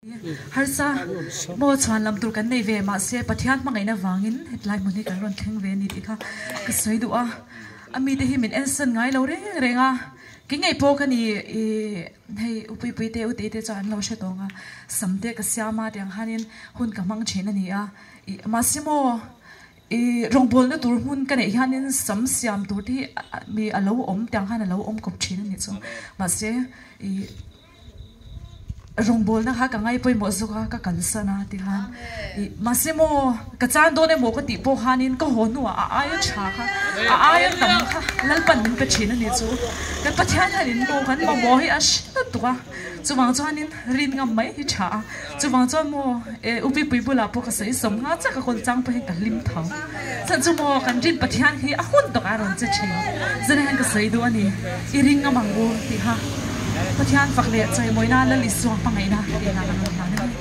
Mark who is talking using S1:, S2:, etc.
S1: Harsa maw chhuan lam tur kan nei ve mahse Pathian hmangaihna vangin hetlai hmun hi kan rawn thleng ve a ni tih kha ka sawi duh a, a mite hi min ensan ngai lo reng reng a, kei ngei pawh ka ni i hei upuipui te utei te chuan an lo hre tawng a, sam te ka siam a tiang khanin hun ka hmang thin a ni a, i mahse maw i rawngbawlna tur hmun ka neih hianin sam siam tur te hi mi a lo awm tiang khan a lo awm kawp thin a nih chu mahse i. Rawngbawlna kha ka ngai pawimawh zawk a, ka kalsan a ti khan ih mahse maw ka chan dawn emaw ka tih pawh khanin ka haw hnuah a aia tha kha a aia tam kha Lalpan min pe thin a nih chu. Kan Pathian hianin maw kan mamawh hi a hre lutuk a, chuvang chuanin rin ngam mai hi tha a, chuvang chuan maw eh U Pipui bulah pawh ka sawi sawm nghal chiah ka kawl chang pawh hian ka hlim tho. Chhan chu maw kan rin Pathian hi a hun tawkah a rawn che thin. Zan hian ka sawi duh a ni, i ring ngam ang u tih kha Pathian fak leh chawimawina Lal Isua hmangaihna tih hna kan rawn hlan a ni.